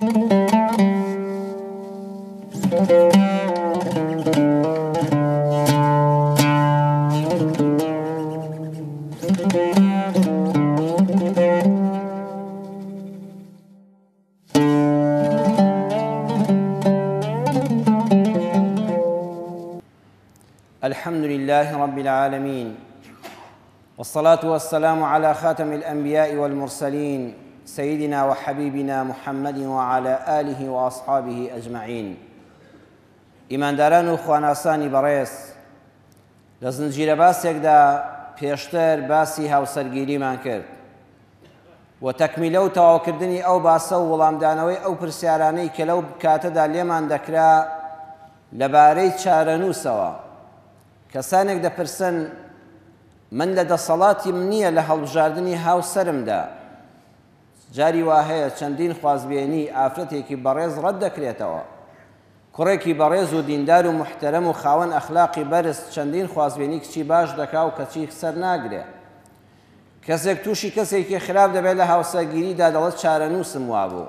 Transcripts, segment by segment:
الحمد لله رب العالمين والصلاة والسلام على خاتم الأنبياء والمرسلين سيدنا وحبيبنا محمد وعلى آله وأصحابه أجمعين. ئیمانداران و خواناسانی بەڕێز، لە زنجیرە باسێکدا پێشتر باسی هاوسەرگیریمان کرد و تەکمیلە و تەواوکردنی ئەو باسە و وەڵامدانەوەی ئەو پرسیارانەی کە لەو کاتەدا لێمان دەکرا لەبارەی چارەنووسەوە. کەسانێک دەپرسن من لە دەسەڵاتیم نییە لە هەڵبژاردنی هاوسەرمدا. جاری وا هەیە چەندین خوازبێنی ئافرەتێکی بەڕێز ڕەت دەکرێتەوە. کوڕێکی بەڕێز و دیندار و موحتەرەم و خاوەن ئەخلاقی بەرز چەندین خوازبێنی کچی باش دەکا و کەچی سەر ناگرێ. کەسێک تووشی کەسێکی خراپ دەبێت لە هاوسەرگیریدا دەڵێت چارەنووسم وابوو.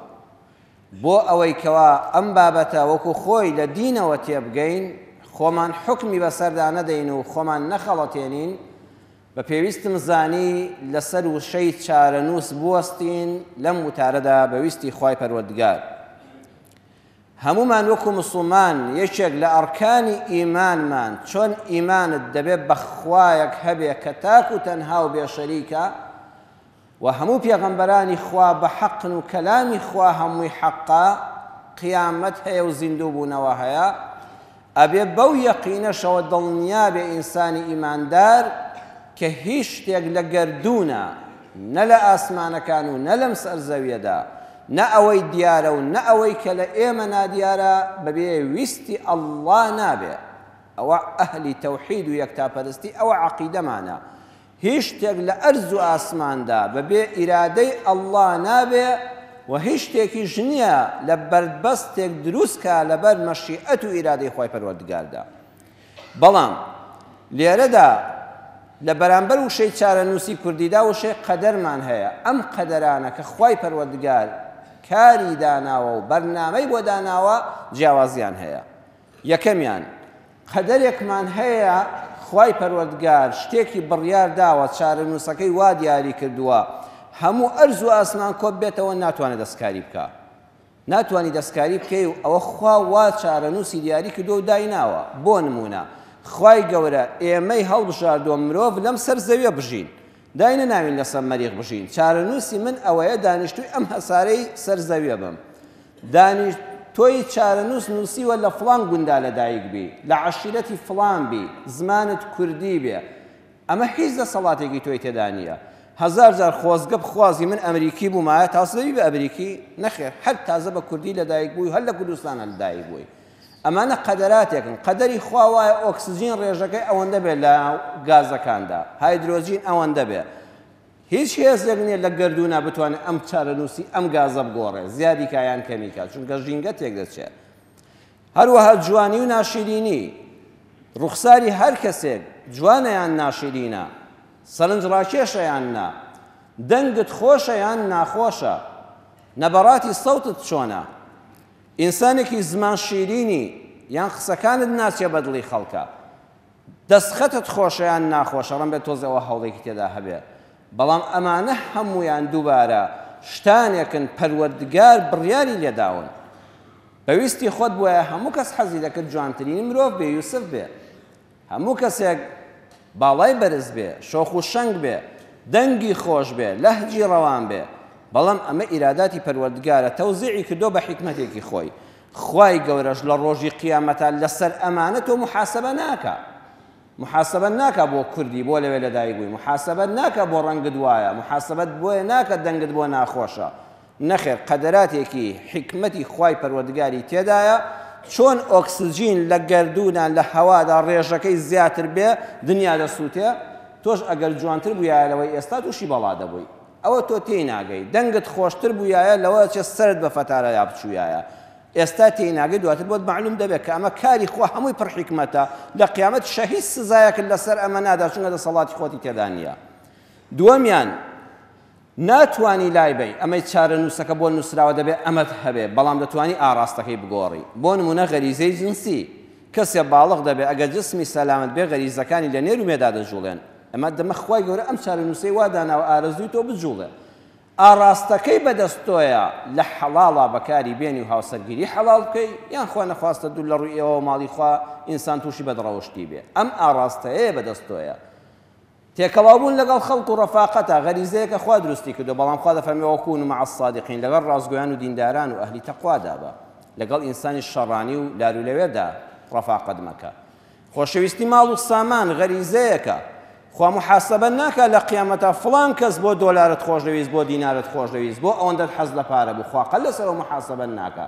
بۆ ئەوەی کەوا ئەم بابەتە وەکو خۆی لە دینەوە تێبگەین، خۆمان حوکمی بەسەردا نەدەین و خۆمان نەخەڵەتێنین، بە پێویستم زانی لەسەر وشەی چارەنووس بوەستین لەم وتارەدا بە ویستی خوای پەروەردگار. هەموومان وەکو موسڵمان یەکێک لە ئەرکانی ئیمانمان چۆن ئیمانت دەبێ بە خوایەک هەبێ کە تاک و تەنها و بێ شەریکە و هەموو پێغەمبەرانی خوا بە حەقن و کەلامی خوا هەمووی حەقە، قیامەت هەیە و زیندوو بوونەوە هەیە، ئەبێ بەو یەقینەشەوە دڵنیا بێ ئینسانی ئیماندار کە هیچ شتێک لە گەردوونا نە لە ئاسمانەکان و نە لەم سەر زەویەدا نە ئەوەی دیارە و نە ئەوەی کە لە ئێمە نادیارە بەبێ ویستی ئەڵڵا نابێ. ئەوە ئەهلی تەوحید و یەکتاپەرستی ئەوە عەقیدەمانە. هیچ شتێک لە ئەرز و ئاسماندا بەبێ ئیرادەی اللە نابێ و هیچ شتێکیش نییە لە بەردبەستێک دروست کا لەبەر مەشیئەت و ئیرادەی خوای پەروەردگاردا. بەڵام لێرەدا لە بەرامبەر وشەی چارەنووسی کوردیدا وشەی قەدەرمان هەیە، ئەم قەدەرانە کە خوای پەروەردگار کاری داناوە و بەرنامەی بۆ داناوە جیاوازیان هەیە. یەکەمیان، قەدەرێکمان هەیە خوای پەروەردگار شتێکی بڕیار داوە چارەنووسەکەی وا دیاری کردووە هەموو ئەرز و ئاسمان کۆببێتەوە ناتوانێت دەستکاری بکا ناتوانی دەستکاری بکەی و ئەوە خوا وا چارەنووسی دیاری کردووە و دایناوە بۆ نموونە خوای گەورە ئێمەی هەڵبژاردووە مرۆڤ لەم سەر زەویە بژین داینەناوین لەسەر مەریخ بژین چارەنووسی من ئەوەیە دانیشتووی ئەم هەسارەی سەر زەویە بم دانیشت تۆی چارەنووس نووسیوە لە فڵان گوندا لەدایک بی لە عەشیرەتی فڵان بی زمانت کوردی بێ ئەمە هیچ دەسەڵاتێکی تۆی تێدا نییە هەزار جار خۆزگە بخوازی من ئەمریکی بوومایە تازە دەبی بە ئەمریکی نەخێر هەر تازە بە کوردی لەدایک بووی هەر لە کوردستانە لەدایک بووی ئەمانە قەدەراتێکن، قەدەری خوا وایە ئۆکسجین ڕێژەکەی ئەوەندە بێت لە گازەکاندا، هایدرۆجین ئەوەندە بێت. هیچ هێزێک نییە لە گەردوونا بتوانێت ئەم چارەنووسی ئەم گازە بگۆڕێت، زیادی کا یان کەمی کا، چونکە ژینگە تێکدەچێت. هەروەها جوانی و ناشیرینی، ڕوخساری هەر کەسێک جوانە یان ناشیرینە، سەرنجڕاکێشە یان نا، دەنگت خۆشە یان ناخۆشە، نەبەڕاتی سەوتت چۆنە، ئینسانێکی زمان شیرینی یان قسەکانت ناچێ بە دڵی خەڵکا دەست خەتت خۆشە یان ناخۆشە ڕەنبێ تۆزێ ئەوە هەوڵێکی تێدا هەبێ بەڵام ئەمانە هەموویان دووبارە شتانێکن پەروەردگار بڕیاری لێداون بە ویستی خۆت بوایە هەموو کەس حەزی دەکرد جوانترین مرۆڤ بێ یوسف بێ هەموو کەسێک باڵای بەرز بێ، شۆخ و شەنگ بێ، دەنگی خۆش بێ، لەهجی ڕەوان بێ، بەڵام ئەمە ئیراداتی پەروەردگارە تەوزیعی کردووە بە حیکمەتێکی خۆی، خوای گەورەش لە ڕۆژی قیامەتا لەسەر ئەمانە تۆ موحاسەبە ناکا، موحاسەبەت ناکا بۆ کوردی بۆ لەوێ لەدایک بووی، موحاسەبەت ناکا بۆ ڕەنگت وایە، موحاسەبەت بۆیە ناکا دەنگت بۆ ناخۆشە، نەخێر قەدەراتێکی حیکمەتی خوای پەروەردگاری تێدایە، چۆن ئۆکسجین لە گەردوونا لە هەوادا ڕێژەکەی زیاتر بێ دنیا دەسووتێ، تۆش ئەگەر جوانتر بوویایە لەوەی ئێستا تووشی بەڵا دەبووی. ئەوە تۆ تێی ناگەی. دەنگت خۆشتر بوویایە لەوە ئەچێ سەرت بە فەتارەیا بچوویایە. ئێستا تێی ناگەی دواتر بۆت مەعلوم دەبێ کە ئەمە کاری خوا هەمووی پڕ حیکمەتە، لە قیامەتیشا هیچ سزایەکت لەسەر ئەمە نادا چونکە دەسەڵاتی خۆتی تێدا نییە. دووەمیان. ناتوانی لای بەی، ئەمەی چارەنووسەکە بۆت نووسراوە دەبێ ئەمەت هەبێ، بەڵام دەتوانی ئاڕاستەکەی بگۆڕی. بۆ نموونە غەریزەی جنسی، کەسێ باڵغ دەبێ ئەگەر جسمی سەلامەت بێ غەریزەکانی لە نێر و مێدا دەجوڵێن. ئەمە دەمە خوای گەورە ئەم چارەنووسەی وا داناوە ئارەزووی تۆ بجوڵێ. ئاڕاستەکەی بەدەست تۆیە لە حەڵاڵا بەکاری بێنی و هاوسەرگیری حەڵاڵ بکەی یان خوا نەخواستە دوور لە ڕووی ئێوەوە ماڵی خوا ئینسان تووشی بەدڕەوشتی بێ. ئەم ئاڕاستەیەیە بەدەست تۆیە. تێکەڵاوبوون لەگەڵ خەڵک و ڕەفاقەتە، غەریزەیەکە خوا دروستی کردووە، بەڵام خوا دەفەرموێ، وکونوا مع الصادقین، لەگەڵ ڕاستگۆیان و دینداران و ئەهلی تەقوادا بە، لەگەڵ ئینسانی شەڕانی و لارولەوێدا ڕەفاقەت مەکە. خۆشەویستی ماڵ و سامان غەریزەیەکە، خوا موحاسەبە ناکا لە قیامەتا فڵان کەس بۆ دۆلارت خۆشدەویست بۆ دینارت خۆشدەویست بۆ ئەوەندەت حەز لە پارە بوو، خوا قەت لەسەر ئەو موحاسەبەت ناکا،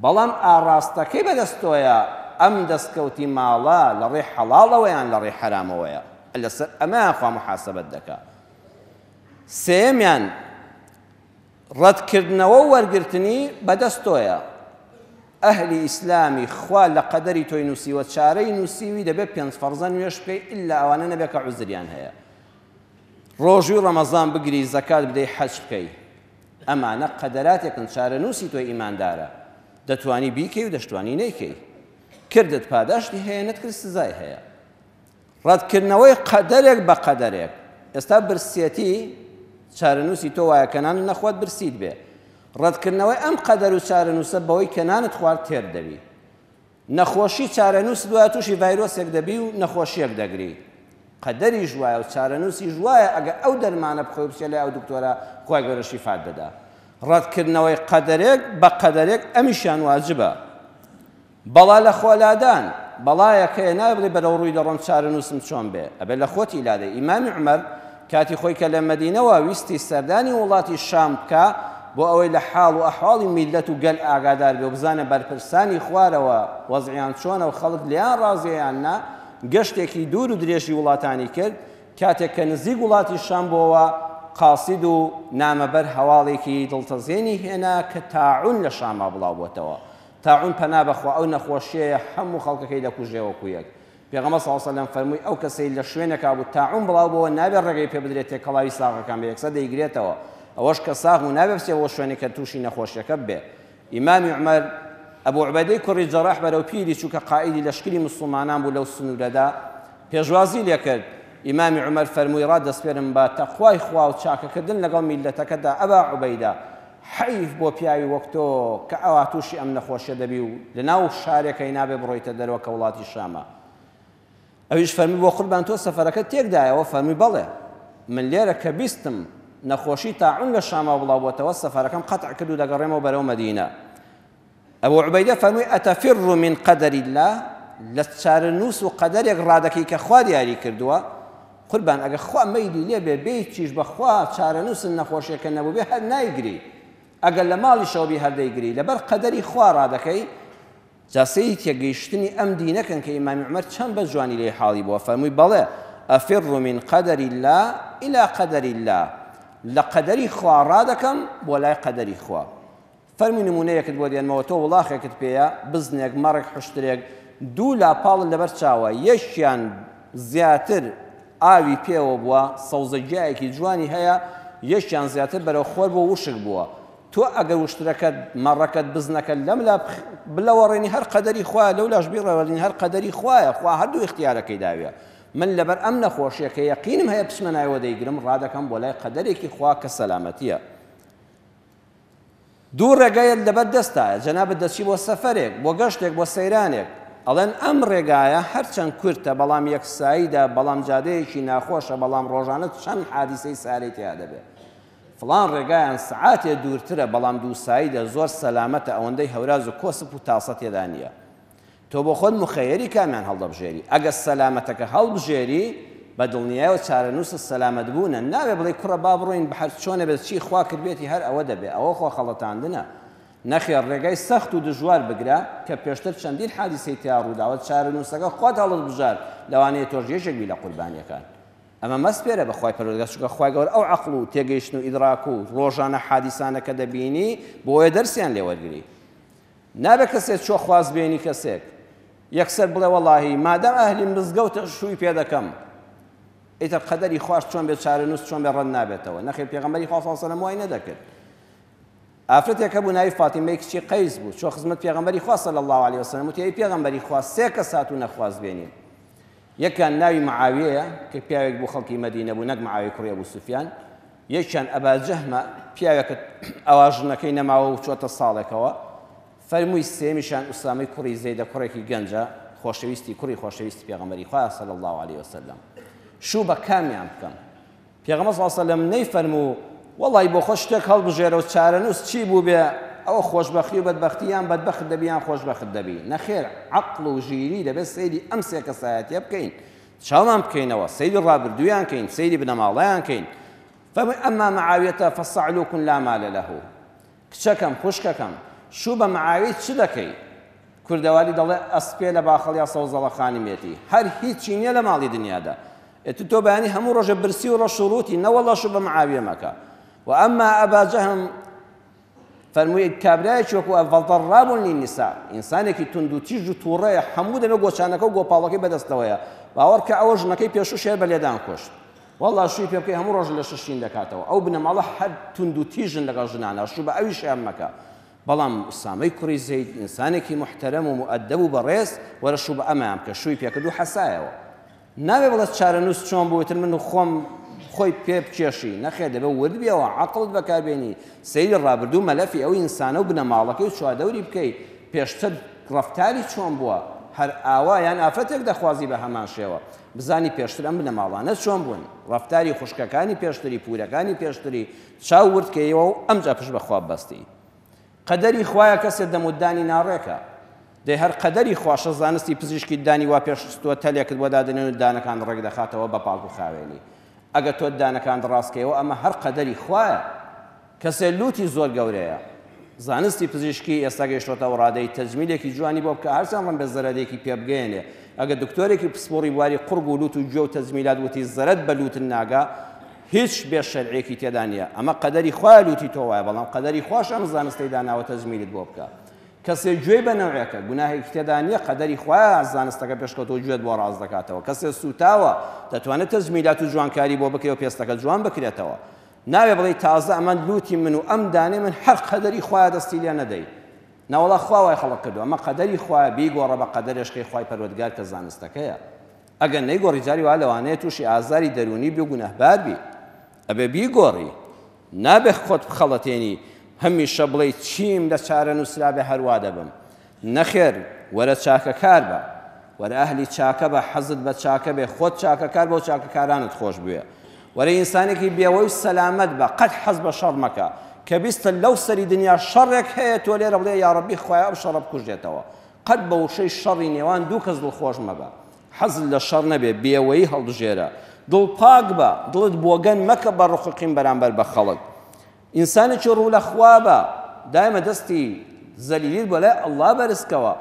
بەڵام ئاڕاستەکەی بەدەست تۆیە، ئەم دەستکەوتی ماڵە لە ڕێی حەڵاڵەوە یان لە ڕێی حەرامەوەیە، لەسەر ئەمەیان خوا موحاسەبەت دەکا. سێیەمیان، ڕەتکردنەوە و وەرگرتنی بەدەست تۆیە. ئەهلی ئیسلامی خوا لە قەدەری تۆی نووسیوە، چارەی نووسیوی دەبێت پێنج فەرزە نوێژ بکەی ئیلا ئەوانە نەبێت کە عوزریان هەیە. ڕۆژووی ڕەمەزان بگری، زەکات بدەی، حەج بکەی. ئەمانە قەدەراتێکن چارەنووسی تۆی ئیماندارە دەتوانی بیکەی و دەشتوانی نەیکەی کردت پاداشتی هەیە نەتکرد سزای هەیە ڕەتکردنەوەی قەدەرێک بە قەدەرێک ئێستا برسێتی چارەنووسی تۆ وایە کە نانت نەخوات برسیت بێ ڕەتکردنەوەی ئەم قەدەر و چارەنووسە بەوەی کە نانت خوارد تێر دەبی نەخۆشی چارەنووست وایە تووشی ڤایرۆسێک دەبی و نەخۆشیەک دەگری قەدەریش وایە و چارەنووسیش وایە ئەگەر ئەو دەرمانە بخۆی و بچێ لای ئەو دکتۆرە خوای گەورە شیفات دەدا ڕەتکردنەوەی قەدەرێک بە قەدەرێک ئەمیشیان واجبە بەڵا لە خۆلادان بەڵایەک هەیە نابێ بڵێ بەرەو ڕووی دەڕۆم چارەنووسم چۆن بێ ئەبێ لە خۆتی لادەی ئیمامی عومەر کاتی خۆی کە لە مەدینەوە ویستی سەردانی وڵاتی شام بکا بۆ ئەوەی لە حاڵ و ئەحواڵی میللەت و گەل ئاگادار بێ و بزانێ بەرپرسانی خوارەوە وەزعیان چۆنە و خەڵک لێیان ڕازیە یان نا، گەشتێکی دوور و درێژی وڵاتانی کرد، کاتێک کە نزیک وڵاتی شام بۆوە قاسید و نامەبەر هەواڵێکی دڵتەزێنی هێنا کە تاعون لە شاما بڵاو بۆتەوە. تاعون پەنا بەخوا ئەو نەخۆشیەیە هەموو خەڵکەکەی دەکوژێ وەکو یەک. پێغەمبەر صلی اللە علیە وسلم فەرمووی ئەو کەسەی لە شوێنێکا بوو تاعون بڵاو بۆوە نابێ ڕێگەی پێ بدرێت تێکەڵاوی ساغەکان بێ یەکسەر دەیگرێتەوە ئەوەش کە ساغ بوو نابێ بچێ بۆ شوێنێک کە تووشی نەخۆشیەکە ببێ ئیمامی عومەر ئەبو عوبەیدەی کوڕی جەراح بەرەو پیری چوو کە قائیدی لەشکری موسڵمانان بوو لەو سنوورەدا پێشوازی لێکرد ئیمامی عومەر فەرمووی ڕادەسپێرم بە تەقوای خوا و چاکەکردن لەگەڵ میللەتەکەدا ئەبا عوبەیدە حەیف بۆ پیاوی وەک تۆ کە ئەوا تووشی ئەم نەخۆشیە دەبی و لەناو شارێکەی نابێ بڕۆیتە دەرەوە کە وڵاتی شامە. ئەویش فەرمووی بۆ قوربان تۆ سەفەرەکەت تێکدایەوە؟ فەرمووی بەڵێ، من لێرە کە بیستم نەخۆشی تاعون لە شاما بڵاو بۆتەوە سەفەرەکەم قەتع کرد و دەگەڕێمەوە بەرەو مەدینە. ئەبو عوبەیدە فەرمووی ئەتەفر من قدر اللە لە چارەنووس و قەدەرێک ڕادەکەی کە خوا دیاری کردووە قوربان ئەگەر خوا مەیلی لێ بێ بێیتیش بە خوا چارەنووست نەخۆشیەکە نەبووبێ هەر نایگری ئەگەر لە ماڵیشەوە بی هەر دەیگری لەبەر قەدەری خوا ڕادەکەی جا سەیری تێگەیشتنی ئەم دینە کەن کە ئیمامی عومەر چەند بە جوانی لێی حاڵی بووە فەرمووی بەڵێ ئەفر من قدر اللە الی قدر اللە لە قەدەری خوا ڕادەکەم بۆ لای قەدەری خوا فەرمووی نموونەیەکت بۆ دێنمەوە، تۆ وڵاخێکت پێیە، بزنێک، مەڕێک، حوشترێک، دوو لاپاڵت لەبەر چاوە، یەکیان زیاتر ئاوی پێوە بووە، سەوزەگیایەکی جوانی هەیە، یەکیان زیاتر بەرەو خۆر بووە، وشک بووە. تۆ ئەگەر وشترەکەت، مەڕەکەت، بزنەکەت لەم لا بلەوەڕێنی هەر قەدەری خوایە، لەو لاش بیڕەوەڕێنی هەر قەدەری خوایە، خوا هەردوو ئیختیارەکەی داویە. من لەبەر ئەم نەخۆشیە کە یەقینم هەیە بچمە ناوێوە دەیگرم، ڕادەکەم بۆ لای قەدەرێکی خوا کە سەلامەتیە. دوو ڕێگایت لەبەر دەستایە، جەنابت دەچی بۆ سەفەرێک، بۆ گەشتێک، بۆ سەیرانێک، ئەڵێن ئەم ڕێگایە هەرچەند کورتە بەڵام یەک سایدە، بەڵام جادەیەکی ناخۆشە، بەڵام ڕۆژانە چەند حادیسەی سارەی تیا دەبێ. فڵان ڕێگایان سەعاتێ دوورترە بەڵام دوو سایدە، زۆر سەلامەتە، ئەوەندەی هەوراز و کۆسپ و تاسە تێدا نییە. تۆ بۆ خۆت موخەیەری کامیان هەڵدەبژێری؟ ئەگەر سەلامەتەکە هەڵبژێری، بە دڵنیایەوە چارەنووست سەلامەتبوونە. نابێ بڵێی کوڕە با بڕۆین بە هەر چۆنێ بێت چی خوا کردبێتی هەر ئەوە دەبێ. ئەوە خۆ خەڵەتاندنە. نەخێر ڕێگای سەخت و دژوار بگرە کە پێشتر چەندین حادیسەی تیا ڕووداوە، چارەنووسەکە خۆت هەڵتبژارد، لەوانەیە تۆش یەکێک بی لە قوربانییەکان. ئەمە مەسپێرە بە خوای پەروەردگار چونکە خوای گەورە ئەو عەقڵ و تێگەیشتن و ئیدراک و ڕۆژانە حادیسانە کە دەبینی بۆیە دەرسیان لێ وەرگری. نابێ کەسێ چۆ خواز بێنی کەسێک یەکسەر بڵێ وەڵاهی مادام ئەهلی مزگەوتە شووی پێ دەکەم. ئیتر قەدەری خواش چۆن بێ چارەنووس چۆن بێ ڕەت نابێتەوە. نەخێر پێغەمبەری خوا صلی اللە علیە وسلم وای نەدەکرد. ئافرەتێک هەبوو ناوی فاتیمەی کچی قەیس بوو، چووە خزمەت پێغەمبەری خوا صلی اللە علیە وسلم وتی ئەی پێغەمبەری خوا سێ کەس هاتوونە خوازبێنیم. یەکیان ناوی معاویەیە کە پیاوێک بوو خەڵکی مەدینە بوو نەک معاویەی کوڕی ئەبو سوفیان. یەکیان ئەبا جەهمە پیاوێکە ئەوا ژنەکەی نەماوە و چووەتە ساڵێکەوە. فەرمووی سێیەمیشیان ئوسامەی کوڕی زەیدە کوڕێکی گەنجە خۆشەویستی کوڕی خۆشەویستی پێغەمبەری خوایە صلی اللە علیە وسلم شوو بە کامیان بکەم پێغەمبەر صلی اللە علیه وسلم نەیفەرموو وەڵی بۆ خۆت شتێک هەڵبژێرە و چارەنووس چی بوو بێ ئەوە خۆشبەختی و بەدبەختی یان بەدبەخت دەبی یان خۆشبەخت دەبی نەخێر عەقڵ و ژیری دەبێت سەیری ئەم سێ کەسایەتیە بکەین چاومان بکەینەوە سەیری ڕابردوویان کەین سەیری بنەماڵەیان کەین فەرمووی ئەما معاویەتە فصعلوک لا مال له کچەکەم، خوشکەکەم، شوو بە معاوی چ دەکەی؟ کوردەواری دەڵێ ئەسپێ لە باخەڵیا سەوزەڵە خانمیەتی، هەر هیچی نییە لە ماڵی دنیادا. ئێ تۆ بەیانی هەموو ڕۆژێ برسی و ڕەش و ڕووتی، نەوەڵڵا شوو بە معاویە مەکە. و ئەما ئەبا جەهم فەرمووی کابرایەکی وەکوو فضراب للنساء، ئینسانێکی توندوتیژ و تووڕەیە، هەموو دەمێ گۆچانەکە و گۆپاڵەکەی بەدەستەوەیە. باوەڕکە ئەوە ژنەکەی پێشوو شێر بە لێدان کوشت. وەڵا شووی پێ بکەی هەموو ڕۆژ لەشت شین دەکاتەوە ئەو بنەماڵە هەر توند و تیژن لەگەڵ ژنانا شوو بە ئەویشیان مەکە بەڵام ئوسامەی کوڕی زەید ئینسانێکی موحتەرەم و موئەدەب و بەڕێز وەرە شوو بە ئەمەیان بکە شووی پێ کرد و حەسایەوە نابێ بڵێ چارەنووس چۆن بوو ئیتر من خۆم خۆی پێ بکێشی نەخێر دەبێ ورد بیەوە عەقڵت بەکاربێنی سەیری ڕابردوو مەلەفی ئەو ئینسانە و بنەماڵەکەی و چواردەوری بکەی پێشتر ڕەفتاری چۆن بووە هەر ئاوا یان ئافرەتێک دەخوازی بە هەمان شێوە بزانی پێشتر ئەم بنەماڵانە چۆن بوون، ڕەفتاری خوشکەکانی پێشتری، پوورەکانی پێشتری، چاو ورد کەیەوە و ئەمجا پشت بە خوا ببەستی. قەدەری خوایە کەسێ دەم و ددانی ناڕێکە. دەی هەر قەدەری خواشە زانستی پزیشکی ددانی وا پێش خستووە تەلێکت بۆ دادەنێن و ددانەکانت ڕێک دەخاتەوە بە پاک و خاوێنی. ئەگەر تۆ ددانەکانت ڕاست کەیەوە ئەمە هەر قەدەری خوایە. کەسێ لوتی زۆر گەورەیە. زانستی پزیشکی ئێستا گەیشتۆتە ئەو ڕادەی تەجمیلێکی جوانی بۆ بکا هەرچەند ڕەنگە زەرەرێکی پێ بگەیەنێ ئەگەر دکتۆرێکی پسپۆڕی بواری قوڕگ و لوت و گوێ و تەجمیلات وتی زەرەد بە لوتت ناگا هیچ بێ شەرعێکی تێدا نییە ئەمە قەدەری خوایە لوتی تۆ وایە بەڵام قەدەری خواش ئەم زانستەی داناوە تەجمیلت بۆ بکا کەسێ گوێی بە نەوعێکە گوناهێکی تێدا نییە قەدەری خوایە زانستەکە پێشکەوتووە گوێت بۆ ڕاست دەکاتەوە کەسێ سووتاوە دەتوانێت تەجمیلات و جوانکاری بۆ بکرێ و پێستەکە جوان بکرێتەوە نابێ بڵێی تازە ئەمە لوتی من و ئەم دانەی من هەر قەدەری خوایە دەستی لێ نەدەی نەوەڵا خوا وای خەڵق کردوە ئەمە قەدەری خوایە بیگۆڕە بە قەدەرێشکەی خوای پەروەردگار کە زانستەکەیە ئەگەر نەیگۆڕی جاری وا لەوانەیە تووشی ئازاری دەروونی بی و گوناهبار بی ئەبێ بیگۆڕی نابێ خۆت بخەڵەتێنی هەمیشە بڵێی چیم لە چارە نووسرابێ هەروا دەبم نەخێر وەرە چاکەکار بە وەرە ئەهلی چاکە بە حەزت بە چاکە بێ خۆت چاکەکار بە و چاکەکارانت خۆش بوێ وەرە ئینسانێکی بێوەی و سەلامەت بە قەت حەز بە شەڕ مەکە کە بیستت لەو سەری دنیا شەڕێک هەیە تۆ لێرە بڵێ یاڕەبی خوایە ئەم شەڕە بکوژێتەوە قەت بە وشەی شەڕی نێوان دوو کەس دڵخۆش مەبە حەزت لە شەڕ نەبێ بێوەیی هەڵبژێرە دڵ پاک بە دڵت بۆگەن مەکە بە ڕق و قین بەرامبەر بە خەڵک ئینسانێکی ڕوو لە خوا بە، دایمە دەستی زەلیلیت بۆ لای اللە بەرز کەوە،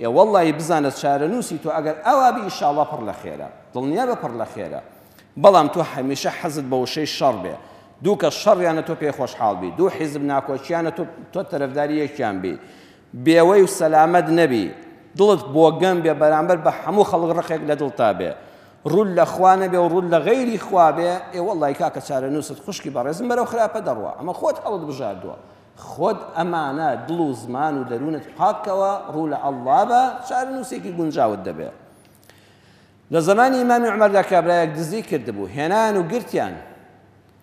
ئێ وەڵڵاهی بزانە چارەنووسی تۆ ئەگەر ئاوا بی ئیشاڵڵا پڕ لە خێرە، دڵنیابە پڕ لە خێرە، بەڵام تۆ هەمیشە حەزت بە وشەی شەڕ بێ، دوو کەس شەڕیانە تۆ پێی خۆشحاڵ بی، دوو حیزب ناکۆکیانە تۆ تۆ تەرەفداری یەکیان بی، بێوەی و سەلامەت نەبی، دڵت بۆگەن بێ بەرامبەر بە هەموو خەڵک ڕقێک لە دڵتا بێ، ڕووت لە خوا نەبێ و ڕووت لە غەیری خوا بێ، ئێ وەڵڵاهی کاکە چارەنووست خوشکی بەڕێزم بەرەو خراپە دەڕوا، ئەمە خۆت هەڵت بژاردووە، خۆت ئەمانە دڵ و زمان و دەروونت پاک کەوە، ڕوو لە اللە بە، چارەنووسێکی گونجاوت دەبێ. لە زەمانی ئیمامی عومەردا کابرایەک دزی کردبوو، هێنایان و گرتیان،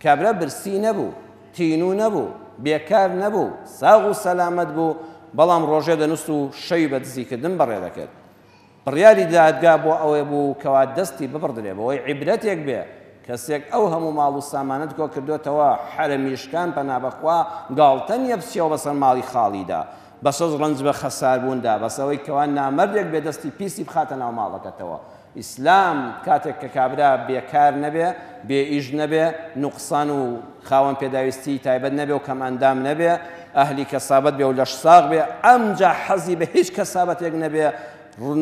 کابرا برسی نەبوو، تینوو نەبوو، بێکار نەبوو، ساغ و سەلامەت بوو، بەڵام ڕۆژێ دەنووست و شەوی بە دزیکردن بەڕێ دەکرد. بڕیاری دادگا بۆ ئەوە بوو کەوا دەستی ببڕدرێ بەوەی عیبرەتێک بێ، کەسێک ئەو هەموو ماڵ و سامانەت کۆ کردۆتەوە حەرەمیشکان پەنا بەخوا گاڵتە نیە بچیەوە بەسەر ماڵی خاڵیدا بەسەز ڕەنج بە خەسار بووندا بەس ئەوەی کەوا نامەردێک بێ دەستی پیسی بخاتە ناو ماڵەکەتەوە ئیسلام کاتێک کە کابرا بێکار نەبێ، بێ ئیش نەبێ، نوقسان و خاوەن پێداویستیی تایبەت نەبێ و کەمئەندام نەبێ، ئەهلی کەسابەت بێ و لەشساغ بێ، ئەمجا حەزی بە هیچ کەسابەتێک نەبێ،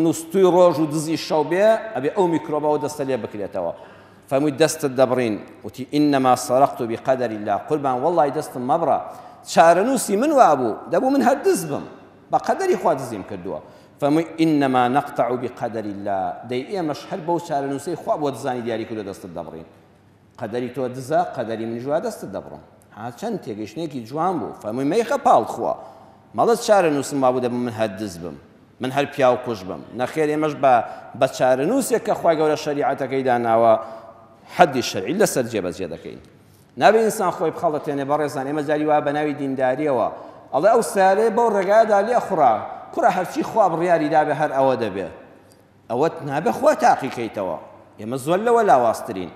نوستوی ڕۆژ و دزی شەو بێ، ئەبێ ئەو میکرۆبە ئەو دەستە لێ بکرێتەوە. فەرمووی دەستت دەبڕین. وتی انما سرقت بقدر اللە، قوربان وەڵڵاهی دەستم مەبڕە، چارەنووسی من وابوو، دەبوو من هەر دز بم. بە قەدەری خوا دزیم کردووە. فەرمووی انما نقطع بقدر اللە دەی ئێمەش هەر بەو چارەنووسەی خوا بۆ دزانی دیاری کردووە دەستت دەبڕین. قەدەری تۆ دزە، قەدەری منیش وا دەستت دەبڕم. ها چەند تێگەیشتنێکی جوان بوو. فەرمووی مەیخە پاڵ خوا. مەڵێ چارەنووسم وابوو دەبوو من هەر دز بم. من هەر پیاو کوژ بم. نەخێر ئێمەش بە بە چارەنووسێک کە خوای گەورە شەریعەتەکەی داناوە حەدی شەرعی لەسەر جێبەجێ دەکەین. نابێ ئینسان خۆی بخەڵەتێنێ بەڕێزان ئێمە جاری وایە بەناوی دینداریەوە ئەڵێ ئەو سەیارەیە بەو ڕێگایەدا لێ خوڕا کوڕە هەرچی خوا بڕیاری دابێ هەر ئەوە دەبێ ئەوەت نابێ خوا تاقی کەیتەوە ئێمە زۆر لەوە لاوازترین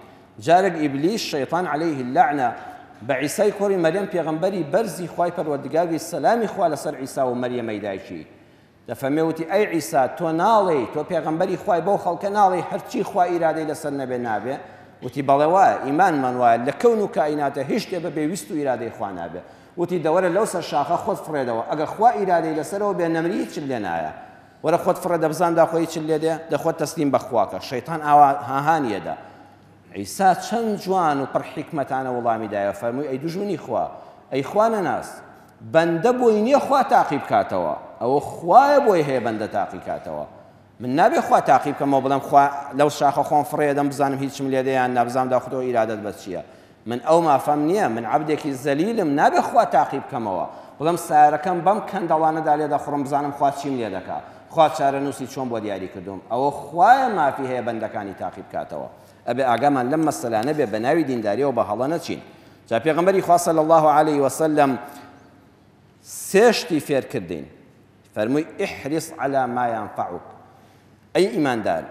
جارێک ئیبلیس شەیطان عەلەیه اللەعنە بە عیسای کوڕی مەریەم پێغەمبەری بەرزی خوای پەروەردگار بی سەلامی خوا لەسەر عیسا و مەریەمەی دایکی دەفەرمێ وتی، ئەی عیسا تۆ ناڵێی، تۆ پێغەمبەری خوای بەو خەڵکە ناڵێی هەرچی خوا ئیرادەی لەسەر نەبێ نابێ؟ وتی، بەڵێ وایە، ئیمانمان وایە لە کەون و کائیناتە هیچ شتێ بەبێ ویست و ئیرادەی خوا نابێ. وتی، دەوەرە لەو سەر شاخە خۆت فڕێدەوە، ئەگەر خوا ئیرادەی لەسەرەوە بێ نەمری هیچت لێ نایە. وەرە خۆت فڕێدە بزان داخۆ هیچت لێ دێ؟ دە خۆت تەسلیم بە خوا کە. شەیتان ئاوا هاهانی ئەدا. عیسا چەند جوان و پڕ حیکمەتانە وڵامی دایەوە فەرمووی، ئەی دوژمنی خوا، ئەی خوا نەناس، بەندە بۆی نیە خوا تاقی بکاتەوە ئەوە خوایە بۆی هەیە بەندە تاقی کاتەوە من نابێ خوا تاقی بکەمەوە بڵێم خوا لەو شاخە خۆم فڕێدەم بزانم هیچم لێ دێ یان نا بزانم داخۆ تۆ ئیرادەت بە چییە من ئەو مافەم نییە من عەبدێکی زەلیلم نابێ خوا تاقی بکەمەوە بڵێم سارەکەم بەم کەندەڵانەدا لێ دەخوڕم بزانم خوا چیم لێ دەکا خوا چارەنووسی چۆن بۆ دیاری کردوم ئەوە خوایە مافی هەیە بەندەکانی تاقی بکاتەوە ئەبێ ئاگامان لەم مەسەلانە بێ بە ناوی دینداریەوە بە هەڵە نەچین جا پێغەمبەری خوا صلی اللە علیه وسلم سێ شتی فێر کردین فەرمووی احرص علی ما ينفعک ئەی ئیماندار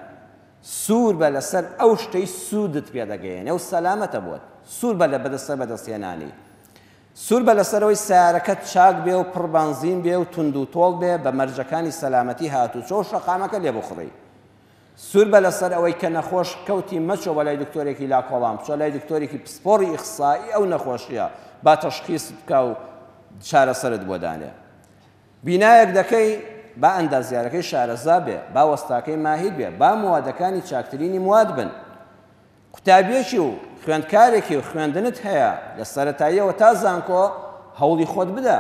سوور بە لەسەر ئەو شتەی سوودت پێ دەگەیەنێ و سەلامەتە بۆت سوور بە لە بەدەستە بەدەستهێنانی سوور بە لەسەرەوەی سیارەکەت چاک بێ و پڕ بەنزین بێ و توند و تۆڵ بێ بە مەرجەکانی سەلامەتی هاتوچۆ و شەقامەکە لێ بخوڕی سوربە لەسەر ئەوەی کە نەخۆش کەوتی مەچۆ بۆ لای دکتۆرێکی لاکۆڵان بچۆ لای دکتۆرێکی پسپۆڕی ئیخسائی ئەو نەخۆشیە با تەشخیست بکا و چارەسەرت بۆ دانێ بینایەک دەکەی با ئەندازیارەکەی شارەزا بێ با وەستاکەی ماهیر بێ با موادەکانی چاکترینی مواد بن قوتابیەکی و خوێندکارێکی و خوێندنت هەیە لە سەرەتاییەوە تا زانکۆ هەوڵی خۆت بدە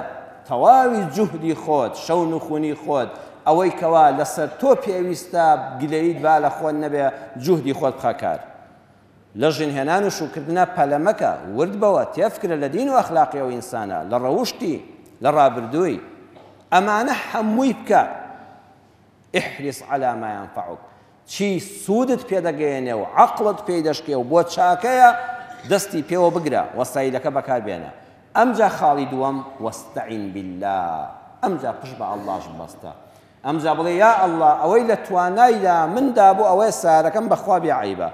تەواوی جوهدی خۆت شەو نخونی خۆت ئەوەی کەوا لەسەر تۆ پێویستە گلەیت با لە خۆت نەبێ جوهدی خۆت بخە کار لە ژنهێنان و شووکردنا پەلە مەکە ورد بەوە تێفکرە لە دین و ئەخلاقی ئەو ئینسانە لە ڕەوشتی لە ڕابردووی ئەمانە هەمووی بکە احرص علی ما ینفعک چی سوودت پێ دەگەیەنێ و عەقڵت پێی دەشکێ و بۆ چاکەیە دەستی پێوە بگرە وەسایلەکە بەکار بێنە ئەمجا خاڵی دووەم واستعن باللە ئەمجا پشت بە ئەڵڵاش ببەستە ئەمجا بڵێ یا ئەڵڵا ئەوەی لە توانایدا مندا بۆ ئەوەیە سارەکەم بەخوا بێ عەیبە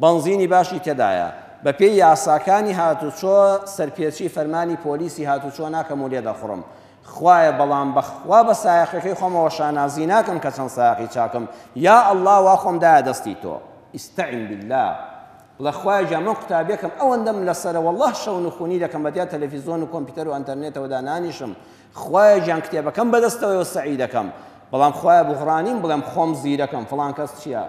بەنزینی باشی تێدایە بەپێی یاساکانی هاتوچۆ سەرپێچی فەرمانی پۆلیسی هاتوچۆ ناکەم و لێ دەخوڕم خوایە بەڵام بەخوا بە سایەقەکەی خۆمەوە شانازی ناکەم کە چەند سایەقی چاکم یا اللە وا خۆم دایە دەستی تۆ استعن باللە بڵێ خوایە گیان من قوتابیەکەم ئەوەندەم لەسەرە واللە شەو نخونی دەکەم بە دیار تەلەفیزۆن و کۆمپیوتەر و ئەنتەرنێتەوە دانانیشم خوایە گیان کتێبەکەم بەدەستەوەیەوە سەعی دەکەم بەڵام خوایە بوغڕانیم بڵێم خۆم زیرەکەم فڵان کەس چییە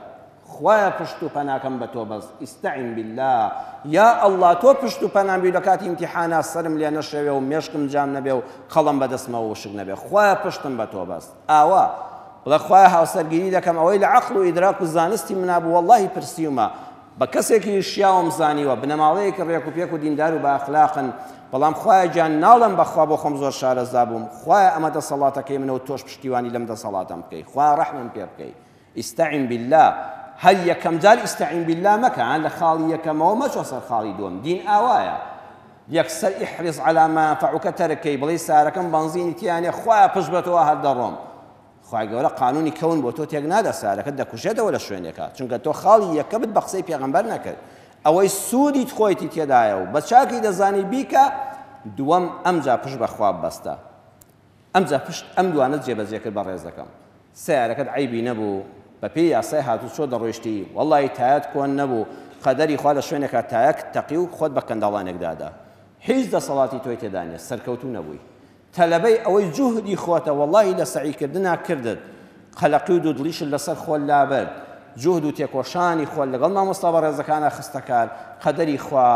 خوایە پشت و پەناکەم بە تۆ بەست استعن باللە یا اللە تۆ پشت و پەنام بی لە کاتی ئیمتیحانا سەرم لێ نەشێوێ و مێشکم جام نەبێ و قەڵەم بە دەستمەوە وشک نەبێ خوایە پشتم بە تۆ بەست ئاوا بڵێ خوایە هاوسەرگیری دەکەم ئەوەی لە عەقڵ و ئیدراک و زانستی منا بوو وەڵڵاهی پرسیومە بە کەسێکی شیاوم زانیوە بنەماڵەیەکی ڕێک و پێک و دیندار و بە ئەخلاقن بەڵام خوایە گیان ناڵێم بەخوا بۆ خۆم زۆر شارەزا بووم خوایە ئەمە دەسەڵاتەکەی منە و تۆش پشتیوانی لەم دەسەڵاتەم بکەی خوایە ڕەحمم پێ بکەی استعن باللە هەر یەکەم جار استعن باللە مەکە ها لە خاڵی یەکەمەوە مەچۆ سەر خاڵی دووەم دین ئاوایە یەکسەر احرص علی ما ينفعک تەرک کەی بڵێی سارەکەم بەنزینی تیا نیە خوایە پشت بە تۆوە هەر دەڕۆم خوای گەورە قانونی کەون بۆ تۆ تێک نادا سارەکەت دەکوژێتەوە لە شوێنێکا چونکە تۆ خاڵی یەکەمت بە قسەی پێغەمبەر نەکرد ئەوەی سوودیت خۆیتی تێدایە و بە چاکی دەزانی بیکە دووەم ئەمجا پشت بە خوا ببەستە ئەمجا پشت ئەم دوانەت جێبەجێ کرد بەڕێزەکەم سەیارەکەت عەیبی نەبوو بەپێی یاسای هاتوچۆ دەڕۆیشتی وەڵڵاهی تایەت کۆن نەبوو قەدەری خوا لە شوێنێکا تایەکت تەقی و خۆت بە کەنداڵانێک دادا هیچ دەسەڵاتی تۆی تێدا نیە سەرکەوتوو نەبووی تەلەبەی ئەوەی جوهدی خۆتە وەڵڵاهی لە سەعی کردنا کردت قەلەقی و دوودڵیشت لەسەر خۆت لابرد جوهد و تێکۆشانی خۆت لەگەڵ مامۆستا بەڕێزەکانا خستە کار قەدەری خوا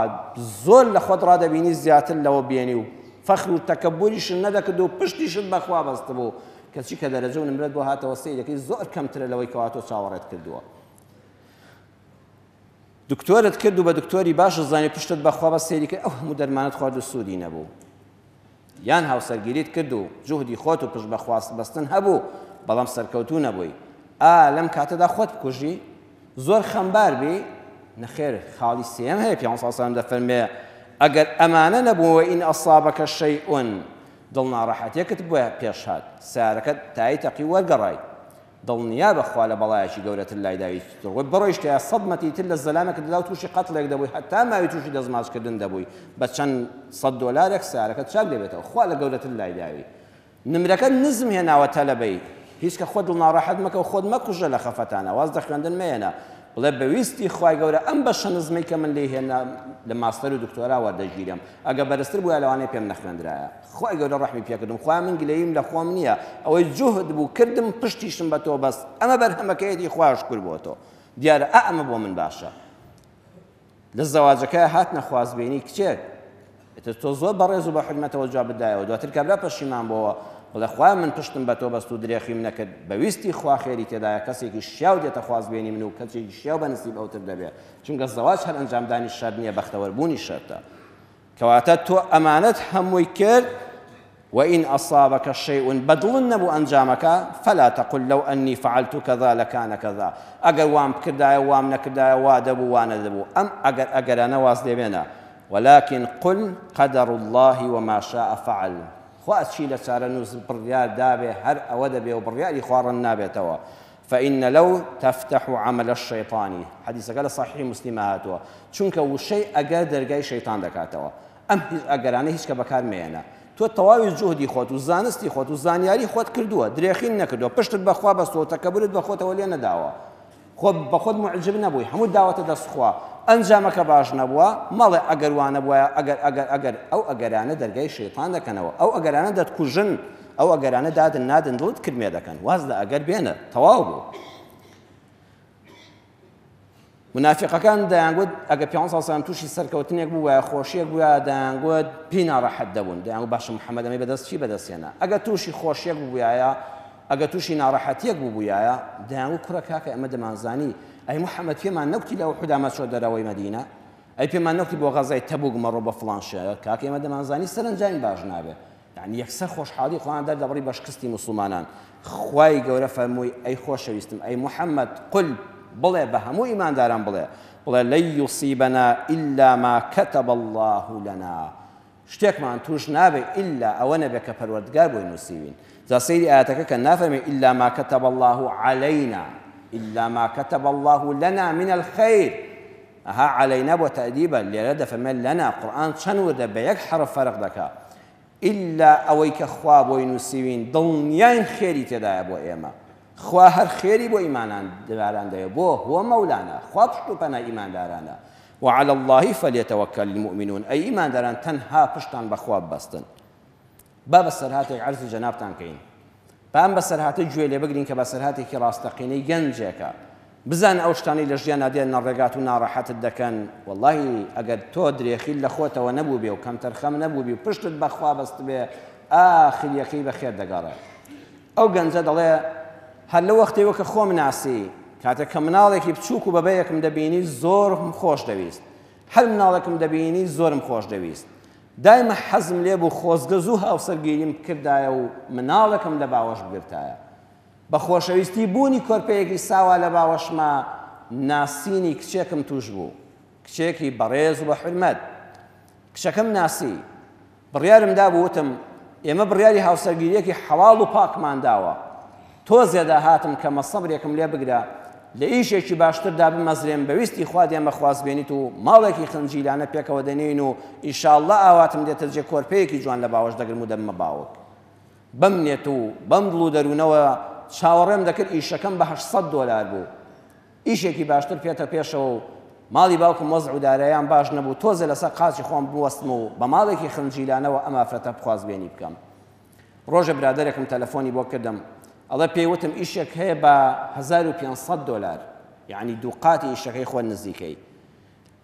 زۆر لە خۆت ڕادەبینی زیاتر لەوە بێنی و فەخر و تەکەبوریشت نەدەکرد و پشتیشت بە خوا بەستبوو. کەچی کە دەرەجە و نمرەت بۆ هاتەوە سەیرەکەی زۆر کەمترە لەوەی کەوا تۆ چاوەڕێت کردووە. دکتۆرت کرد و بە دکتۆری باشت زانی پشتت بەخوا بەس سەیری کرد ئەو هەموو دەرمانەت خوارد و سوودی نەبوو. یان هاوسەرگیریت کرد و جوهدی خۆت و پشت بەخوا بەستن هەبوو بەڵام سەرکەوتوو نەبووی ئا لەم کاتەدا خۆت بکوژی؟ زۆر خەمبار بی؟ نەخێر خاڵی سێیەم هەیە پێغەمبەر صلی اللە علیه و سلم دەفەرمێ ئەگەر ئەمانە نەبوون وئین اصابک شیء دڵ ناڕەحەتیەکت بۆ پێش هات سەیارەکەت تای تەقی وەرگەڕای دڵنیابە خوا لە بەڵایەکی گەورەتر لای داوی تڕۆی بڕۆیشتایە سەد مەتری تر لە زەلامێکت دەدا و تووشی قەتڵێک دەبووی هەتا ماوی تووشی دەستماچکردن دەبووی بە چەند سەد دۆلارێک سەیارەکەت چاک دەبێتەوە خوا لە گەورەتر لای داوی نمرەکەت نزم هێناوە تەلەبەی هیچ کە خۆت دڵناڕەحەت مەکە و خۆت مەکوژە لە خەفەتانە واز لە خوێندن مەیەنە بڵێ بە ویستی خوای گەورە ئەم بەشە نزمەی کە من لێی هێنا لە ماستەر و دکتۆرا وەردەگیرێم ئەگە بەرزتر بوایە لەوانەیە پێم نەخوێندرایە خوای گەورە ڕەحمی پێکردم خوایە من گلەییم لە خۆم نییە ئەوەی جوهد بوو کردم پشتیشم بە تۆ بەست ئەمە بەرهەمەکەیەتی خوایە شکور بۆ تۆ دیارە ئا ئەمە بۆ من باشە لە زەواجەکە هاتنە خوازبێنی کچێک ئیتر تۆ زۆر بەڕێز و بە حورمەتەوە جوابت دایەوە دواتر کابرا پەشیمان بۆوە بڵێ خوایە من پشتم بە تۆ بەست و درێخیم نەکرد بە ویستی خوا خێری تێدایە کەسێکی شیاو دێتە خوازبێنی من و کەسێکی شیاو بە نسیب ئەوتر دەبێ چونکە زەواج هەر ئەنجامدانی شەرت نییە بەختەوەربوونی شەرتە کەواتە تۆ ئەمانەت هەمووی کرد وإن أصابك شيء بەدڵت نەبوو ئەنجامەکە فلا تقل لو أني فعلت كذا لكان كذا ئەگەر وام بکردایە وام نەکردایە وا دەبوو وا نەدەبوو ئەم ئەگەر ئەگەرانە واز لێبێنە ولكن قل قدر الله وما شاء فعل خوا چی لە چارەنووس بڕیار دابێ هەر ئەوە دەبێ و بڕیاری خوا ڕەنگ نابێتەوە فإن لو تفتح عمل الشیطان حەدیسەکە لە صحیح مسلم هاتووە چونکە وشەی ئەگەر دەرگای شەیتان دەکاتەوە ئەم هیچ ئەگەرانە هیچ کە بەکار مەیەنە تۆ تەواوی جوهدی خۆت و زانستی خۆت و زانیاری خۆت کردووە درێخین نەکردووە پشتت بەخوا بەستووە و تەکەبورت بەخۆتەوە لێ نەداوە خۆ بەخۆت موعجب نەبووی هەموو داوەتە دەست خوا ئەنجامەکە باش نەبووە مەڵێ ئەگەر وا نەبوایە ئەگەر ئەگەر ئەگەر ئەو ئەگەرانە دەرگای شەیتان دەکەنەوە ئەو ئەگەرانە دەتکوژن ئەو ئەگەرانە دادن نادن دڵت کرمێ دەکەن واز لە ئەگەر بێنە تەواو بوو منافقەکان دەیانگوت ئەگە پێ ساڵ تووشی سەرکەوتنێک بوو وایە خۆشیەک بووە دەیانگوت پێی ناڕەحەت دەبوون دەیانگوت باشە محەممەد ئەمەی بەدەست چی بەدەستهێنا ئەگە تووشی خۆشیەک بووایە ئەگە تووشی ناڕەحەتیەک بووبوویایە دەیانگوت کوڕە کاکە ئێمە دەمانزانی ئەی محەممەد پێمان نەگوتی لە ئوحودا مەچۆ دەرەوەی مەدینە ئەی پێمان نەگوتی بۆ غەزای تەبوک مەڕۆ بە فڵان شوێن کاکە ئێمە دەمانزانی سەرەنجامی باش نابێ یعنی یەکسەر خۆشحاڵی خۆیان دەردەبڕی بە شکستی موسڵمانان خوای گەورە فەرمووی ئەی خۆشەویستم ئەی محەممەد قل بڵێ بە هەموو ئیمانداران بڵێ بڵێ لن یصیبنا الا ما كتب الله لنا شتێکمان توش نابێ ئیلا ئەوە نەبێ کە پەروەردگار بۆی نووسیوین جا سەیری ئایەتەکە کە نافەرمێ الا ما كتب الله علينا الا ما كتب الله لنا من الخير ئەها عەلەینا بۆ تەئدیبە لێرە دەفەرمێ لەنا قورئان چەند وردە بە یەک حەرف فەرق دەکا ئیلا ئەوەی کە خوا بۆی نووسیوین دڵنیاین خێری تێدایە بۆ ئێمە خوا هەر خێری بۆ ئیمانداران دەوێ بۆ هو مولانا خوا پشت و پەنای ئیماندارانە وعلى الله فليتوكل المؤمنون ئەی ئیمانداران تەنها پشتان بە خوا ببەستن با بەسەرهاتێک عەرزی جەنابتان کەین با ئەم بەسەرهاتە گوێ لێ بگرین کە بەسەرهاتێکی ڕاستەقینەی گەنجێکە بزانە ئەو شتانەی لە ژیانا دێنە ڕێگات و ناڕەحەتت دەکەن وەڵاهی ئەگەر تۆ درێخیت لە خۆتەوە نەبووبێ و کەمتەرخەم نەبووبی و پشتت بە خوا بەستبێ ئاخریەکەی بە خێر دەگەڕێ ئەو گەنجە دەڵێ هەر لەو وەختەیەوە کە خۆم ناسی کاتێک کە مناڵێکی بچووک و بەبەیەکم دەبینی زۆرم خۆش دەویست هەر مناڵێکم دەبینی زۆرم خۆش دەویست دایمە حەزم لێ بوو خۆزگە زوو هاوسەرگیریم بکردایە و مناڵێکم لە باوەش بگرتایە. بە خۆشەویستی بوونی کۆرپەیەکی ساوا لە باوەشما ناسینی کچێکم تووش بوو. کچێکی بەڕێز و بە حورمەت. کچەکەم ناسی. بڕیارم دابوو وتم ئێمە بڕیاری هاوسەرگیرییەکی حەڵاڵ و پاکمان داوە. تۆزێ داهاتم کەمە سەبرێکم لێ بگرە لە ئیشێکی باشتردا بمەزرێم بە ویستی خوا دێمە خوازبێنیت و ماڵێکی خنجیلانە پێکەوە دەنێین و ئیشاڵڵا ئاواتم دێتە جێ کۆرپەیەکی جوان لە باوەش دەگرم و دەبمە باوک بەم نێت و بەم دڵ و دەروونەوە چاوەڕێم دەکرد ئیشەکەم بە 800 دۆلار بوو ئیشێکی باشتر پێتە پێشەوە و ماڵی باوکم وەزع و دارایان باش نەبوو تۆزێ لەسەر قاچی خۆم بوەستم و بە ماڵێکی خنجیلانەوە ئەم ئافرەتە بخوازبێنی بکەم ڕۆژێ برادەرێکم تەلەفۆنی بۆ کردم ئەڵێ پێی وتم ئیشێک هەیە بە 1500 دۆلار یعنی دووقاتی ئیشەکەی خۆت نزیکەی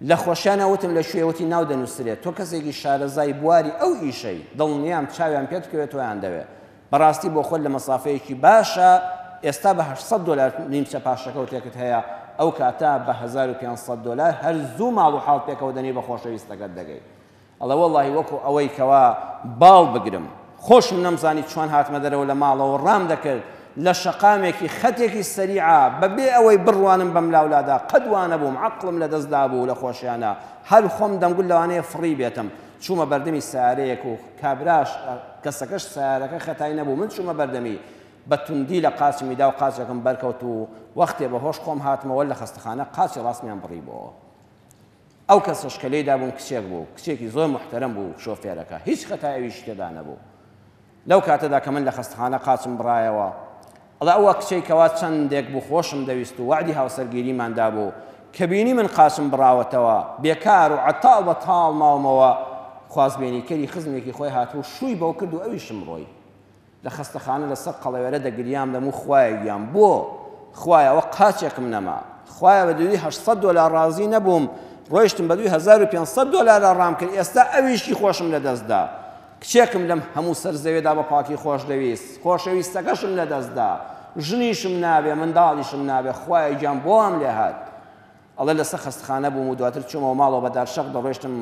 لە خۆشیانە وتم لە کوێ وتی ناو دەنووسرێت تۆ کەسێکی شارەزای بواری ئەو ئیشەی دڵنیام چاویان پێت بکەوێت تۆیان دەوێ. بەڕاستی بۆ خۆت لە مەسافەیەکی باشە ئێستا بە 800 دۆلار نیمچە پاشەکەوتێکت هەیە ئەو کاتە بە 1500 دۆلار هەر زوو ماڵ و حاڵ پێکەوە دەنێی بە خۆشەویستەکەت دەگەی. ئەڵێ وەڵاهی وەکو ئەوەی کەوا باڵ بگرم. خۆشم نەمزانی چۆن هاتمە دەرەوە لە ماڵەوە ڕام دەکرد لە شەقامێکی خەتێکی سەریعا بەبێ ئەوەی بڕوانم بەملاولادا قەت وانەبووم عەقڵم لەدەست دابوو لە خۆشیانا هەر خۆم دەمگوت لەوانەیە فڕی بێتم چوومە بەردەمی سەیارەیەک و کابراش کەسەکەش سەیارەکە خەتای نەبوو من چوومە بەردەمی بە توندی لە قاچمی دا و قاچێکم بەرکەوت و وەختێ بە هۆش خۆم هاتمەوە لە خەستەخانە قاچی ڕاستمیان بڕیبۆوە. ئەو کەسەش کە لێی دابووم کچێک بوو، کچێکی زۆر موحتەرەم بوو شۆفێرەکە، هیچ خەتای ئەویشی تێدا نەبوو. لەو کاتەدا کە من لە خەستەخانە قاچم بڕایەوە، ئەڵێ ئەوە کچەی کەوا چەندێک بوو خۆشم دەویست و وەعدی هاوسەرگیریمان دابوو، کە بینی من قاچم بڕاوەتەوە، بێکار و عەتاڵ بەتاڵ ماومەوە، خوازبێنیکەری خزمێکی خۆی هاتبوو شووی بەو کرد و ئەویشم ڕۆی. لە خەستەخانە لەسەر قەڵەوێرە دەگریام دەموو خوایە گیان بۆ؟ خوایە ئەوە قاچێکم نەما خوایە بە دووی 800 دۆلار ڕازی نەبووم ڕۆیشتم بە دووی 1500 دۆلارا ڕام کرد ئێستا ئەویشی خۆشم لەدەست دا کچێکم لەم هەموو سەر زەوێدا بە پاکی خۆش دەویست خۆشەویستەکەشم لەدەست دا ژنیشم نابێ منداڵیشم نابێ خوایە گیان بۆ وام لێ هات ئەڵێ لەسەر خەستخانە بووم و دواتر چوومەوە ماڵەوە بە دارشەق دەڕۆیشتم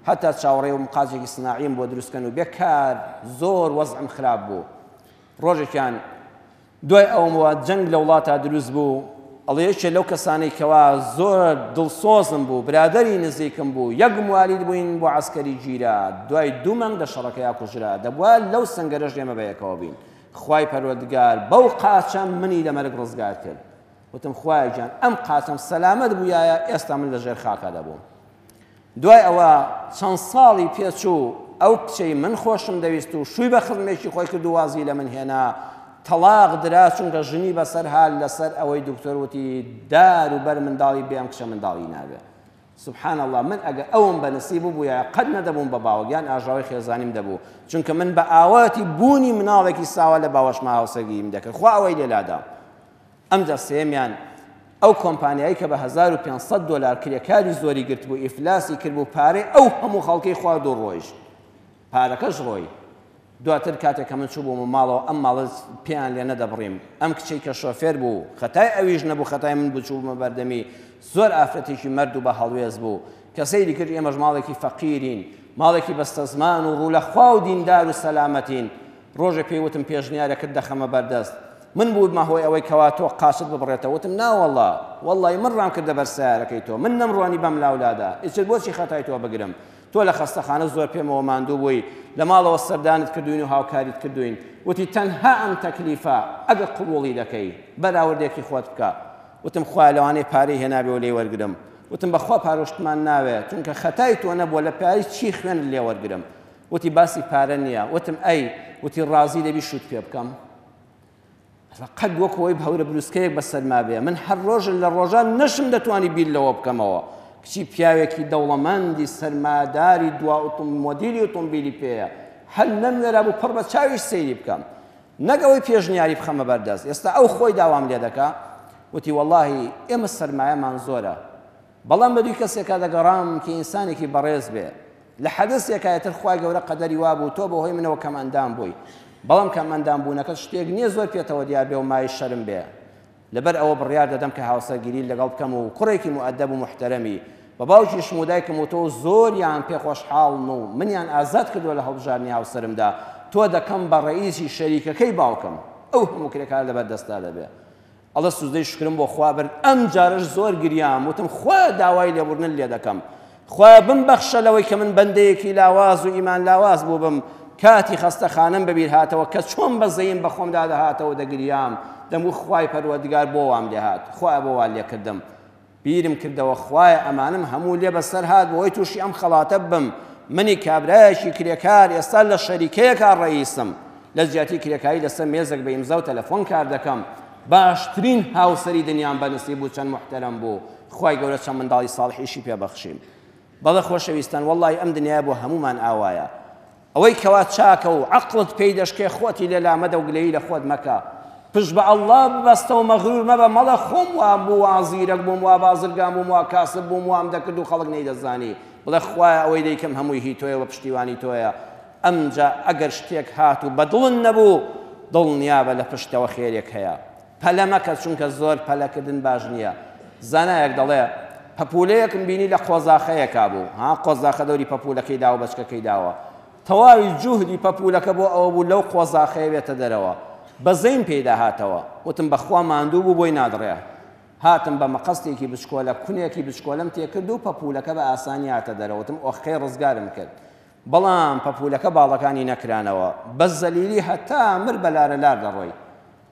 هەتا چاوەڕێ بووم قاچێکی سناعیم بۆ دروست کەن و بێ کار زۆر وەزعم خراپ بوو ڕۆژێکیان دوای ئەوەوە جەنگ لە وڵاتا دروست بوو ئەڵێ یەکێ لەو کەسانەی کەوا زۆر دڵسۆزم بوو برادەری نزیکم بوو یەک موالید بووین بۆ عەسکەری گیرا دوای دوو مانگ لە شەڕەکەیا کوژرا دەبوا لەو سەنگەرەش ئێمە بەیەکەوە بین خوای پەروەردگار بەو قاچە منی لە مەرگ ڕزگار کرد وتم خوایە گیان ئەم قاچەم سەلامەت بوویایە ئێستا من لە ژێر خاکا دەبووم. دوای ئەوە چەند ساڵی پێچوو ئەو کچەی من خۆشم دەویست و شووی بە خزمێکی خۆی کرد و وازی لە من هێنا تەڵاق درا چونکە ژنی بەسەر هات لەسەر ئەوەی دکتۆر وتی دار و بەر منداڵی بێ ئەم کچە منداڵی نابێ. سبحان اللە من ئەگەر ئەوم بە نسیب ببوویایە قەت نەدەبووم بە باوک یان ئاژاوەی خێزانیم دەبوو چونکە من بە ئاواتی بوونی مناڵێکی ساوا لە باوەشما هاوسەرگیریم دەکرد خوا ئەوەی لێ لادام. ئەمجا سێیەمیان ئەو کۆمپانیایەی کە بە 1500 دۆلار کرێکاری زۆری گرتبوو ئیفلاسی کردبوو پارەی ئەو هەموو خەڵکەی خوارد و ڕۆیشت پارەکەش ڕۆی دواتر کاتێک کە من چووبوومە ماڵەوە ئەم ماڵە پێیان لێ نەدەبڕیم ئەم کچەی کە شۆفێر بوو خەتای ئەویش نەبوو خەتای من بوو چووبوومە بەردەمی زۆر ئافرەتێکی مەرد و بە هەڵوێست بوو کە سەیری کرد ئێمەش ماڵێکی فەقیرین ماڵێکی بەستەزمان و ڕوو لە خوا و دیندار و سەلامەتین ڕۆژێ پێی وتم پێشنیارەکت دەخەمە بەردەست من بوومە هۆی ئەوەی کەوا تۆ قاچت ببڕێتەوە وتم نا وەڵا وەڵی من ڕام کردە بەر سەیارەکەی تۆ من نەمڕوانی بەم لاولادا ئیتر بۆچی خەتای تۆ بگرم تۆ لە خەستەخانە زۆر پێمەوە ماندوو بووی لە ماڵەوە سەردانت کردوین و هاوکاریت کردوین وتی تەنها ئەم تەکلیفە ئەگەر قبوڵی دەکەی بەراوردێکی خۆت بکە وتم خوایە لەوانەیە پارەی هێنابێ و لێی وەرگرم وتم بەخوا پارۆشتمان ناوێ چونکە خەتای تۆ نەبووە لە پارەی چی خوێنت لێ وەرگرم وتی باسی پارە نییە وتم ئەی وتی ڕازی دەبی شوت پێ بکەم قەت وەک ئەوەی هەورە بروسکەیەک بەسەرما بێ من هەر ڕۆژ لە ڕۆژان نەشم دەتوانی بیر لەوە بکەمەوە کچی پیاوێکی دەوڵەمەندی سەرماداری دوا مۆدیلی ئۆتۆمبیلی پێیە هەر نەموێرا بوو پڕ بە چاویش سەیری بکەم نەک ئەوەی پێشنیاری بخەمە بەردەست ئێستا ئەو خۆی داوام لێ دەکا وتی وەڵاهی ئێمە سەرمایەمان زۆرە بەڵام بەدووی کەسێکا دەگەڕام کە ئینسانێکی بەڕێز بێ لە حەدەسێکا ئیتر خوای گەورە قەدەری وابوو تۆ بەهۆی منەوە کەمئەندام بووی بەڵام کەمئەندام بوونەکەت شتێک نییە زۆر پێتەوە دیار بێ و مایەی شەرم بێ لەبەر ئەوە بڕیار دەدەم کە هاوسەرگیریت لەگەڵ بکەم و کوڕێکی موئەدەب و موحتەرەمی بە باوکیشم و دایکم و تۆ زۆریان پێ خۆشحاڵن و منیان ئازاد کردووە لە هەڵبژاردنی هاوسەرمدا تۆ دەکەم بە ڕەئیسی شەریکەکەی باوکم ئەو هەموو کرێکارە لەبەر دەستا دەبێ ئەڵێ سوجدەی شوکرم بۆ خوا برد ئەمجارەش زۆر گریام وتم خوایە داوای لێبوردنت لێ دەکەم خوایە بمبەخشە لەوەی کە من بەندەیەکی لاواز و ئیمان لاواز بووبم کاتی خەستەخانەم بەبیر هاتەوە کە چۆن بەزەیم بە خۆمدا دەهاتەوە دەگریام دەمگوت خوای پەروەردگار بۆ وام لێهات خوایە بۆ وا لێکردم بیرم کردەوە خوایە ئەمانەم هەموو لێ بەسەر هات بۆی تووشی ئەم خەڵاتە ببم منی کابرایەکی کرێکار ئێستا لە شەریکەیەکا ڕەئیسم لە جیاتی کرێکاری لەسەر مێزێک بە ئیمزا و تەلەفۆن کار دەکەم باشترین هاوسەری دنیام بە نسیب بوو چەند موحتەرەم بوو خوای گەورە چەند منداڵی ساڵحیشی پێ بەخشیم بەڵێ خۆشەویستان وەڵڵاهی ئەم دنیایە بۆ هەموومان ئاوایە ئەوەی کەوا چاکە و عەقڵت پێی دەشکێ خۆتی لێ لامەدە و گلەیی لە خۆت مەکە. پشت بە اللە ببەستە و مەغرور مەبە مەڵێ خۆم وام بوو وا زیرەک بووم وا بازرگان بووم وا کاسب بووم وام دەکرد و خەڵک نەیدەزانی. بڵێ خوایە ئەوەی دەیکەم هەمووی هی تۆیە و بە پشتیوانی تۆیە. ئەمجا ئەگەر شتێک هات و بە دڵت نەبوو. دڵنیابە لە پشتەوە خێرێک هەیە. پەلە مەکە چونکە زۆر پەلەکردن باش نییە. زانایەک دەڵێ، پەپوولەیەکم بینی لە قۆزاخەیەکا بوو، ها قۆزاخە دەوری پەپوولەکەی داوە بەچکەکەی داوە. تەواوی جوهدی پەپوولەکە بۆ ئەوە بوو لەو قۆزاخەیە بێتە دەرەوە. بەزەیم پێیدا هاتەوە. وتم بەخوا ماندوو بوو بۆی نادڕێ. هاتم بە مقەستێکی بچکۆلە کونێکی بچکۆلەم تێکرد و پەپوولەکە بە ئاسانی هاتە دەرەوە. وتم ئۆخەی ڕزگارم کرد. بەڵام پەپوولەکە باڵەکانی نەکرانەوە. بە زەلیلی هەتا مر بە لارە لار دەڕۆی.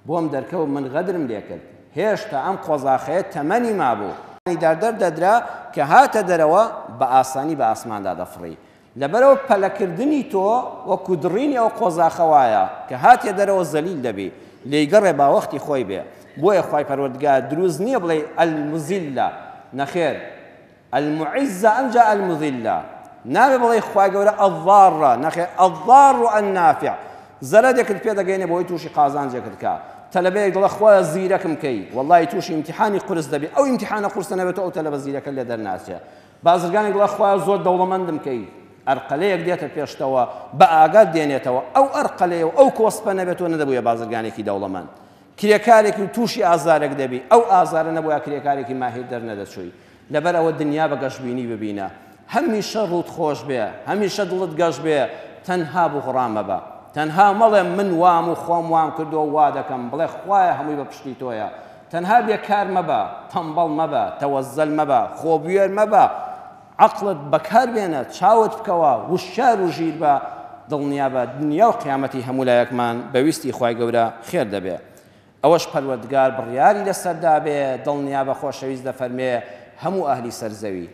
بۆم دەرکەوت من غەدرم لێکرد. هێشتا ئەم قۆزاخەیە تەمەنی مابوو. دار دەردەدرا کە هاتە دەرەوە بە ئاسانی بە ئاسماندا دەفڕی. لەبەرئەوە پەلەکردنی تۆ وەکو دڕینی ئەو قۆزاخە وایە کە هاتیە دەرەوە زەلیل دەبی. لێیگەڕێ با وەختی خۆی بێ. بۆیە خوای پەروەردگار دروست نییە بڵێی المذلە نەخێر المعزە ئەنجا المذلە نابێ بڵێی خوای گەورە الضارە نەخێر الضار النافع زەرەدێکت پێ دەگەینێ بۆی تووشی قازانجێکت کا تەلەبەیەک دەڵێ خوایە زیرەکم کەی وەڵڵاهی تووشی ئیمتیحانی قورس دەبی ئەو ئیمتیحانە قورسە نەبێت ئەو تەلەبە زیرەکە لێ دەرناچێ بازرگانێک دەڵێ خوایە زۆر دەوڵەمەندم کەی ئەرقەلەیەک دێتە پێشتەوە بە ئاگات دێنێتەوە ئەو ئەرقەلەیە و ئەو کۆسپە نەبێت تۆ نەدەبوویە بازرگانێکی دەوڵەمەند کرێکارێکی و تووشی ئازارێک دەبی ئەو ئازارە نەبووە کرێکارێکی ماهیر دەرنەدەچووی لەبەر ئەوە دنیا بە گەشبینی ببینە هەمیشە ڕووت خۆش بێ هەمیشە دڵت گەش بێ تەنها بوغڕا مەبە تەنها مەڵێ من وام و خۆم وام کردووە وا دەکەم بڵێ خوایە هەمووی بە پشتی تۆیە تەنها بێکار مەبە تەمبەڵ مەبە تەوەزەل مەبە خۆبوێر مەبە عەقڵت بەکار بێنە چاوت بکەوە وشیار و ژیر بە دڵنیابە دنیا و قیامەتی هەموو لایەکمان بە ویستی خوای گەورە خێر دەبێ ئەوەش پەروەردگار بڕیاری لەسەر دابێ دڵنیابە خۆشەویست دەفەرمێ هەموو ئەهلی سەر زەوی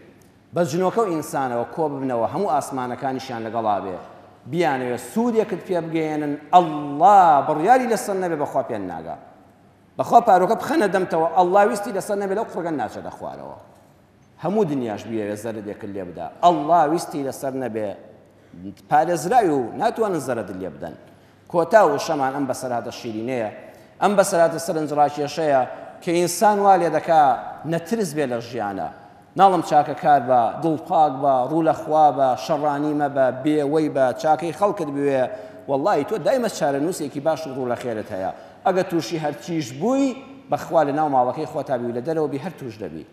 بە جنۆکە و ئینسانەوە کۆببنەوە هەموو ئاسمانەکانیشیان لەگەڵا بێ بیانەوێ سوودێکت پێ بگەیەنن اللە بڕیاری لەسەر نەبێ بەخوا پێن ناگا بەخوا پارۆکە بخەنە دەمتەوە اللە ویستی لەسەر نەبێ لەو قوڕگە ناچێتە خوارەوە هەموو دنیاش بیەوێ زەرەدێکت لێ بدا اللە ویستی لەسەر نەبێ پارێزراوی و ناتوانن زەرەدت لێ بدەن کۆتا وشەمان ئەم بەسەرهاتە شیرینەیە، ئەم بەسەرهاتە سەرنجڕاکێشەیە کە ئینسان وا لێ دەکا نەترس بێ لە ژیانا. ناڵێم چاکەکار بە، دڵپاک بە، ڕوو لە خوا بە، شەڕانی مەبە، بێوەی بە، چاکەی خەڵکت بوێ، وەڵڵاهی تۆ دایمە چارەنووسێکی باش و ڕوو لە خێرت هەیە. ئەگەر تووشی هەرچیش بووی، بە خوا لە ناو ماڵەکەی خۆتا بی و لە دەرەوە بی هەر تووش دەبی.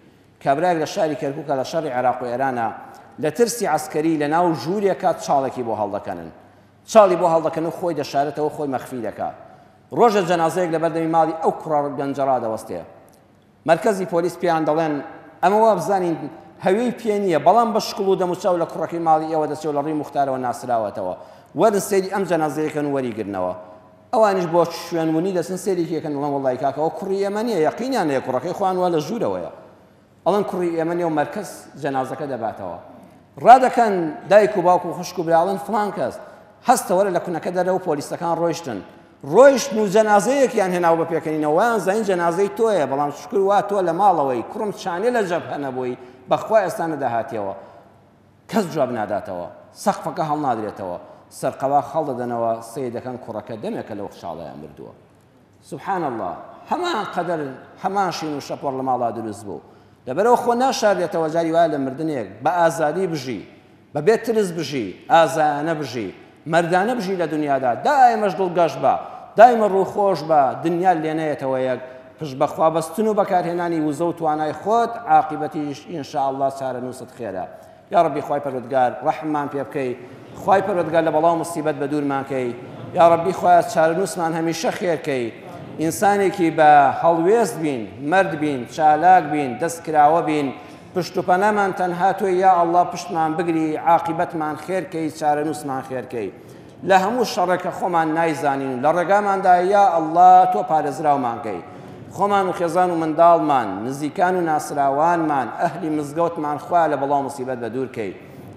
کابرایەک لە شاری کەرکووکە لە شەڕی عێراق و ئێرانا لە ترسی عەسکەری لە ناو ژوورێکا چاڵێکی بۆ هەڵدەکەنن. چاڵی بۆ هەڵدەکەن و خۆی دەشارێتەوە خۆی مەخفی دەکا. ڕۆژێ جەنازەیەک لەبەر دەمی ماڵی ئەو کوڕە گەنجە ڕادەوەستێ. مەرکەزی پۆلیس پێیان دەڵێن ئەمە وابزانین هەوێی پێ نییە، بەڵام بە شکڵ و دەموچاو لە کوڕەکەی ماڵی ئێوە دەچێ و لە ڕووی موختارەوە ناسراوەتەوە. وەرن سەیری ئەم جەنازەیە کەن و وەریگرنەوە. ئەوانیش بۆ شوێن ونی دەچن سەیرێکی ئەکەن دەڵێن وەڵڵاهی کاکە ئەوە کوڕی ئێمە نییە، یەقینیان هەیە کوڕەکەی خۆیان وا لە ژوورەوەیە. ئەڵێن کوڕی ئێمە نیە و مەرکەز جەنازەکە دەباتەوە. ڕادەکەن دایک و باوک و خوشک و برا ئەڵێن فڵان کەس. هەستە وەرە لە کونەکە دەرەوە پۆلیسەکان ڕۆیشتن. ڕۆیشتن و جەنازەیەکیان هێناوە بە پێکەنینەوە وایان زانی جەنازەی تۆیە بەڵام شوکر وا تۆ لە ماڵەوەی کوڕم چانێ لە جەبهە نەبووی بەخوا ئێستا نەدەهاتیەوە. کەس جواب ناداتەوە. سەقفەکە هەڵنادرێتەوە. سەرقەواخ هەڵدەدەنەوە سەیر دەکەن کوڕەکە دەمێکە لەو چاڵەیا مردووە. سبحان اللە هەمان قەدەر هەمان شین و شەپۆڕ لە ماڵا دروست بوو لەبەرەوە خۆ ناشارێتەوە جاری وایە لە مردنێک بە ئازادی بژی بە بێ ترس بژی ئازایانە بژی مەردانە بژی لە دنیادا دایمەش دڵگەش بە دایمە ڕووخۆش بە دنیا لێنەیەتەوە یەک پشت بەخوا بەستن و بەکارهێنانی وزە و توانای خۆت عاقبەتیش إن شاء الله چارەنووست خێرە یاڕەبی خوای پەروەردگار ڕەحممان پێ بکەی خوای پەروەردگار لە بەڵا و مصیبەت بە دوورمان کەی یاڕەبی خوایە چارەنووسمان هەمیشە خێر کەی ئینسانێکی بە هەڵوێست بین مەرد بین چالاک بین دەست کراوە بین پشت و پەنامان تەنها تۆی یا ئەڵڵا پشتمان بگری عاقبەتمان خێر کەی چارەنووسمان خێر کەی لە هەموو شەڕێک کە خۆمان نایزانین و لە ڕێگاماندا یا اللە تۆ پارێزراومان کەی خۆمان و خێزان و منداڵمان نزیکان و ناسراوانمان ئەهلی مزگەوتمان خوایە لە بەڵا و موسیبەت بەدوور کەی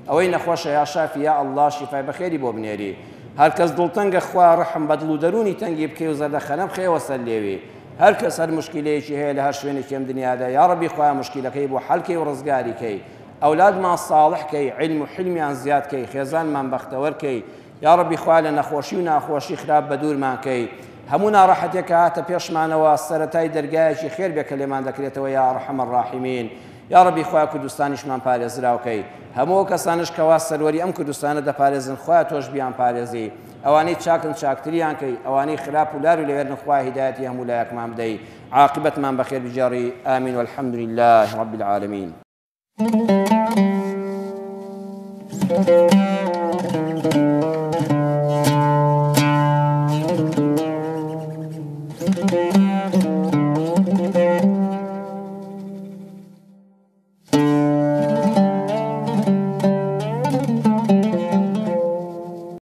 ئەوەی نەخۆشە یا شافی یا اللە شیفای بەخێری بۆ بنێری هەرکەس دڵتەنگە خوایە ڕەحم بە دڵ و دەروونی تەنگی بکەی و زەردەخەنە بخەیەوە سەر لێوی هەرکەس هەر مشکیلەیەکی هەیە لە هەر شوێنێکی ئەم دنیادا یا ڕەبی خوایە مشکیلەکەی بۆ حەل کەی و ڕزگاری کەی ئەولادمان ساڵح کەی عیلم و حیلمیان زیاد کەی خێزانمان بەختەوەر کەی یاڕەبی خوایە لە نەخۆشی و ناخۆشی خراپ بەدوورمان کەی هەموو ناڕەحەتێک کە هاتە پێشمانەوە سەرەتای دەرگایەکی خێر بێ کە لێمان دەکرێتەوە یا ارحم الراحمین یاڕەبی خوایە کوردستانیشمان پارێزراو کەی هەموو ئەو کەسانەش کەوا سەروەری ئەم کوردستانە دەپارێزن خوایە تۆش بیانپارێزی. ئەوانەی چاکن چاکتریان کەی، ئەوانەی خراپ و لار و لەوێرن خوایە هیدایەتی هەموو لایەکمان بدەی، عاقبەتمان بەخێر بگێڕی، آمین والحمد للە رب العالمین.